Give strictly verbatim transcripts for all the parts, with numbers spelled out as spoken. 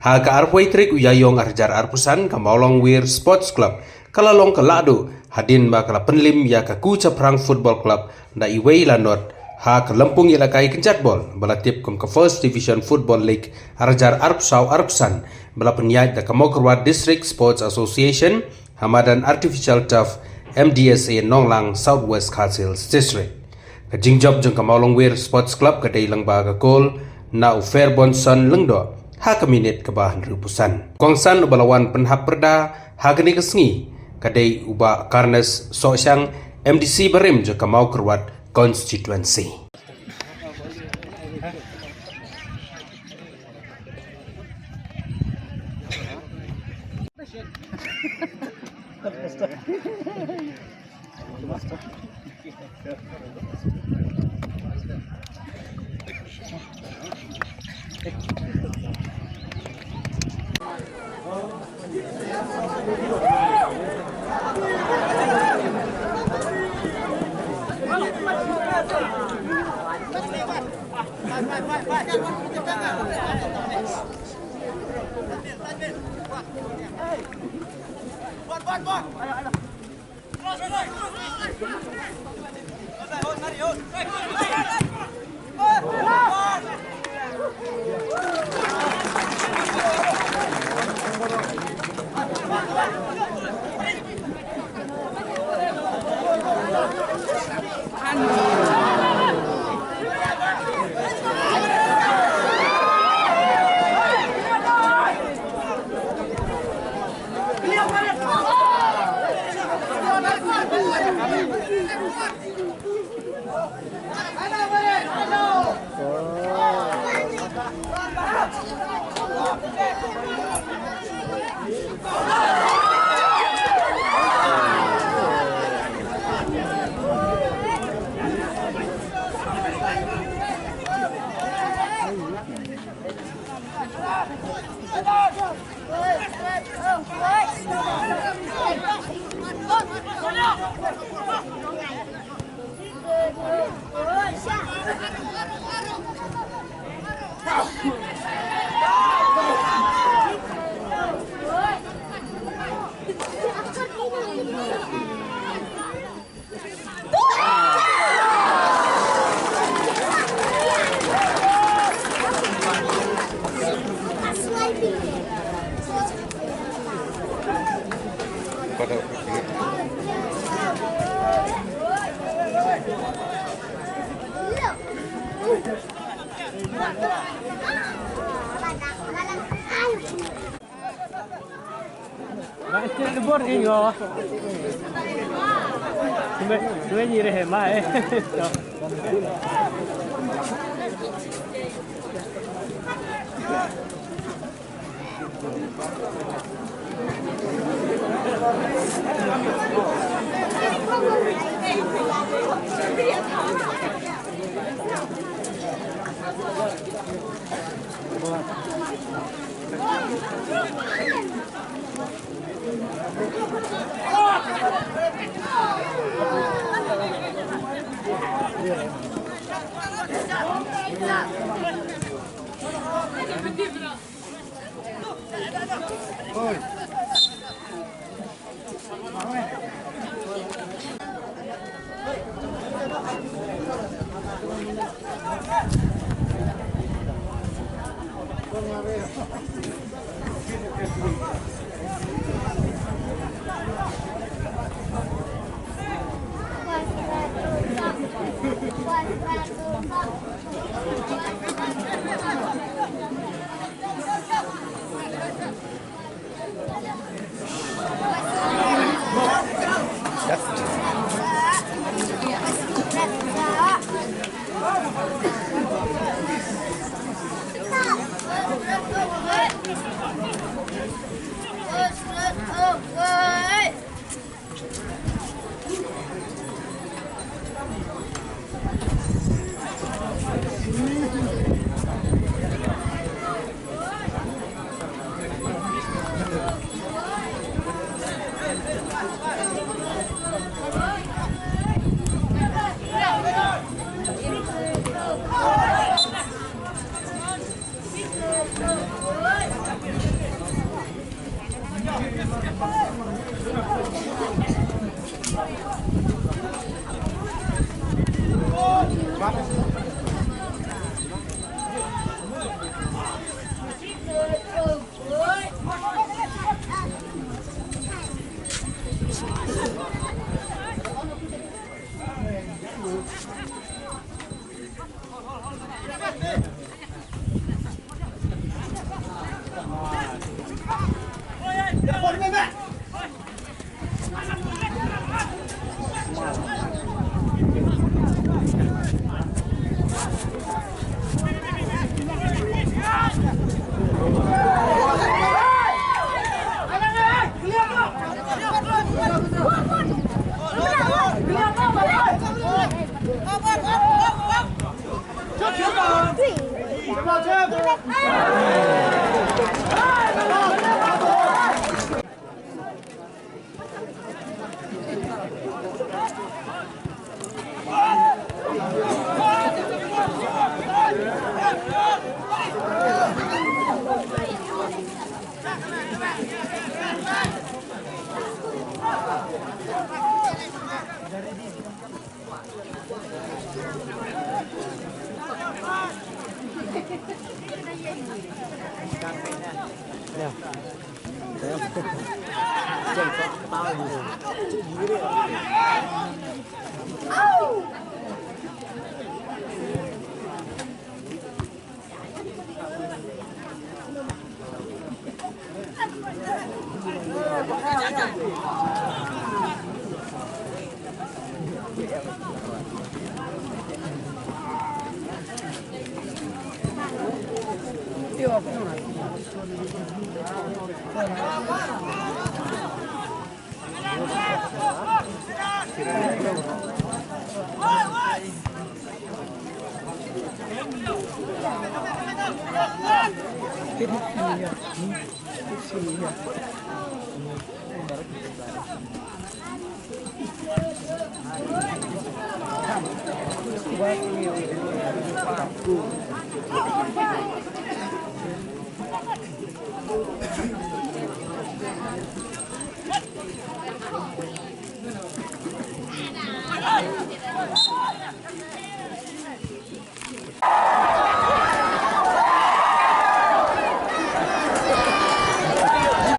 Ha ka arphew tarik u Ïaïong arhajar arphew san, ka Mawlongwir Sports Club ka la long ka lahduh hadien ba ka la pynlim ïa ka Ku Chaphrang Football Club da iwei la not ha ka lympung ïalehkai kynjat bol ba la tip kum ka First Division Football League arhajar arphew saw arphew san, ba la pynïaid da ka Mawkyrwat District Sports Association ha madan artificial turf, M D S A, Nonglang, South West Khasi Hills District. Ka jingjop jong ka Mawlongwir Sports Club ka dei lyngba ka gol na u Fairbonson Lyngdoh ha ka minit kaba hynriewphew san. Kongsan uba la wan pynhap pyrda ha kane ka sngi ka dei u Bah Carnes Sohshang, M D C barim jong ka Mawkyrwat Constituency.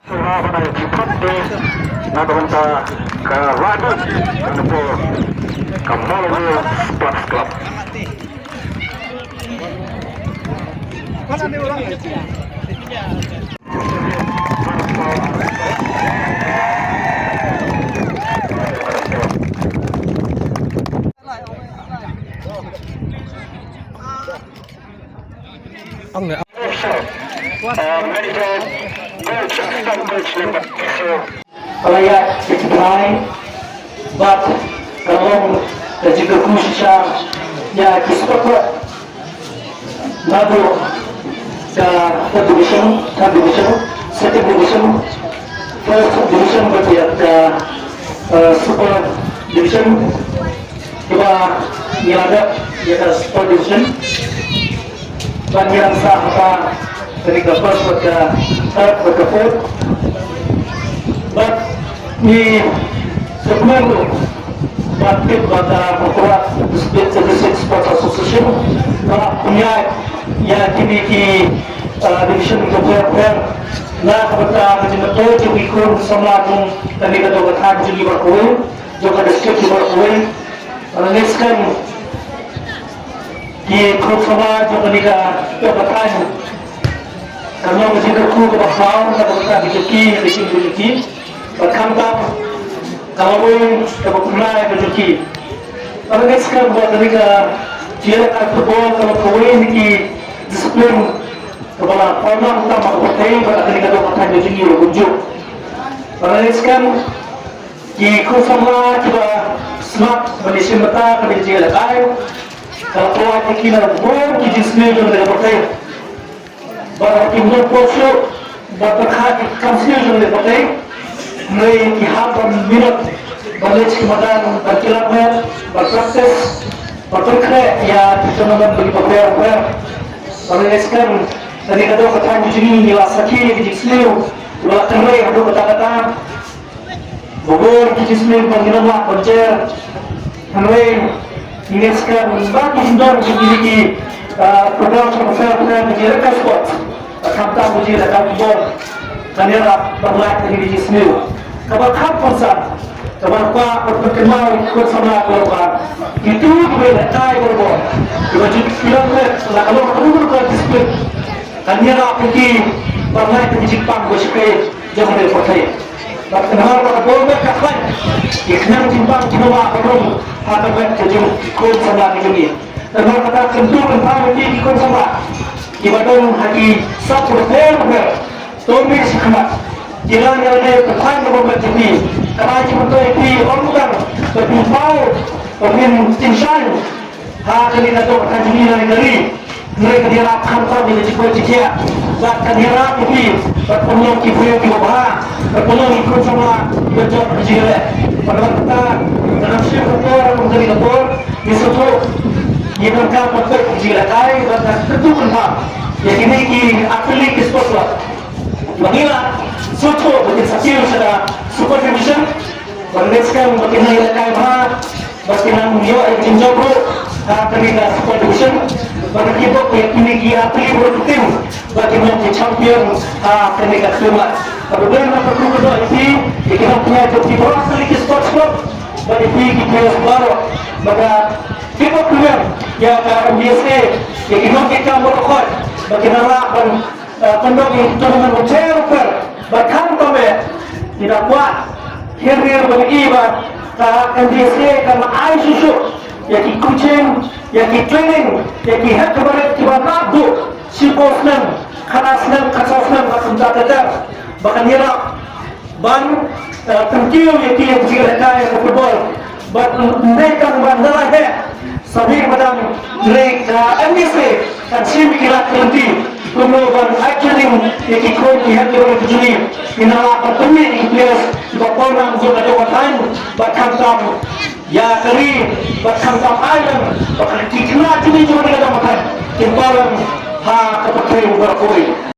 Sura bana ya kipat de na donta ka Radu na po ka Mawlawir Sports Club. Ang ne. Uh, medical coach, assistant coach number six. Ka la ïaid ka jingïaid bad ka long ka jingkyrkhu shisha ïa ki sport club naduh ka third division, third division, second division, first division bad ïa ka, eh, super division. Kiba ngi la dep ïa ka sport division. Ba ngi la sah ha kane ka first bad ka third bad ka fourth. Bad ngi sngewbha ruh ba tip ba ka Mawkyrwat District Sports Association ba pynïaid ïa kine ki, uh, division kiba pher pher na ka bynta ka jingmyntoi jong ki khun samla jong kane ka dong ka thaiñ jong ngi baroh kawei, jong ka district jong ngi baroh kawei. Bad nga ngeit skhem ki khun samla jong kane ka dong ka thaiñ kan long ka jingkyrkhu kaba khraw na ka bynta ka jong ki, ka jingim jong ki. Bad khamtam ka long kaba pynlait ka jong ki. Bad nga ngeit skhem ba kane ka jingïalehkai football ka long kawei na ki discipline kaba la pynlong tam ha ka pyrthei bad ha kane ka dong ka thaiñ ka jong ngi ruh kumjuh. Bad nga ngeit skhem ki khun samla kiba smat ban ïashim bynta kane ka jingïalehkai ka la pynlait ïa ki na bun ki jingsniew jong kane ka pyrthei. Bad ha ki nongpoi shuh bad pyrkhat ki kam sniew jong kane ka pyrthei. Hynrei ki hap ban minot ban leit sha ki madan ban kylla met ban practice ban pynkhreh ïa ki tournament ba ki bapher bapher. Bad nga ngeit skhem kane ka dong ka thaiñ jong ngi ngi la sakhi ïa ki jingsniew ba la kynrei haduh katta katta. Ba bun ki jingsniew ba ngim lah ban jer. Hynrei ngi ngeit skhem ba ki jingdon jong kine ki, ah, program jong ka fair fair ka jingïalehkai sport, khamtam ka jingïalehkai football, kan ïarap ban lait ïa kine ki jingsniew. Kaba kham kongsan kaba kwah ban pynkynmaw ïa ki khun samla baroh ba kito kiba ïalehkai baroh, kiba ju ki long peit la ka long ka discipline. Kan ïarap ïa ki ban lait ïa ka jingpang ba shakri jong ka pyrthei. Bad namar ba ka bor met ka khlaiñ, ki khñiang jingpang ki nongbah ka brum ha ka met ka jong ki khun samla ka jong ngi. Namar kata kyntu kynpham ïa ki, ki khun samla kiba don ha ki sap bapher bapher. To mih shakhmat, ki la ïaleh ka khlaiñ ka bor met jong ki. Ka dei jingmyntoi ïa phi ym tang ba phin paw, ba phin jingshaiñ ha kane ka dong ka jong ngi na ka ri. Hynrei kan ïarap khamtam ïa ka jingkoit jingkhiah bad kan ïarap ïa phi Bad pynlong ki briew kiba bha, bad pynlong ki khun samla kiba jop ka jingïaleh. Bad na kata, ka dang shim ka por, ka dang ka por, ngi sngewthuh, ngi donkam ban peit ka jingïalehkai, bad ka kyntu kynpham ïa kine ki athlete ki sport club. Ba ngi la sngewthuh ba kin sa kiew sha ka Super Division. Ban leit skhem ba kin nang ïalehkai bha, ba kin nang ïoh ïa ka jingjop ruh ha kane ka Super Division. Ba kin ïoh ïa kine ki athlete ruh ki tim ba kin long ki champion ha kane ka tournament. Kaba bun nga kyrkhu kyrdoh ïa phi, ïa ki nongpynïaid jong ki baroh ki sports club, bad ïa phi ki players baroh. Ba ka Kickbox Premier ïa ka M D S A, ïa ki nongkitkam baroh khoit ba kin nang lah ban eh, pyndonkam ïa ki tournament bapher bapher. Bad khamtam eh, ngi da kwah hynrei ban ïohi ba ka M D S A kan ai shuh shuh ïa ki coaching, ïa ki training, ïa ki head coach kiba nang duh shiphew snem, khatar snem, khatsaw snem, ba kumta ter ter. Ba kan ïarap ban, eh, kyntiew ïa ki ïa ka jingïalehkai ïa ka football. Bad ym dei tang ba na la heh, sa mih ba dang trei ka M D S A kan shim ïa ki lad ki lynti kumno ban ai training ïa ki khun ki heh ki rong ki jong ngi. Ngi nang lah ban pynmih ïa ki players kiba poi nang jong ka dong ka thaiñ, bad khamtam ïa ka ri, bad khamtam island, bad ki khynnah jong ngi jong ka dong ka thaiñ kin poi nang ha ka pyrthei baroh kawei.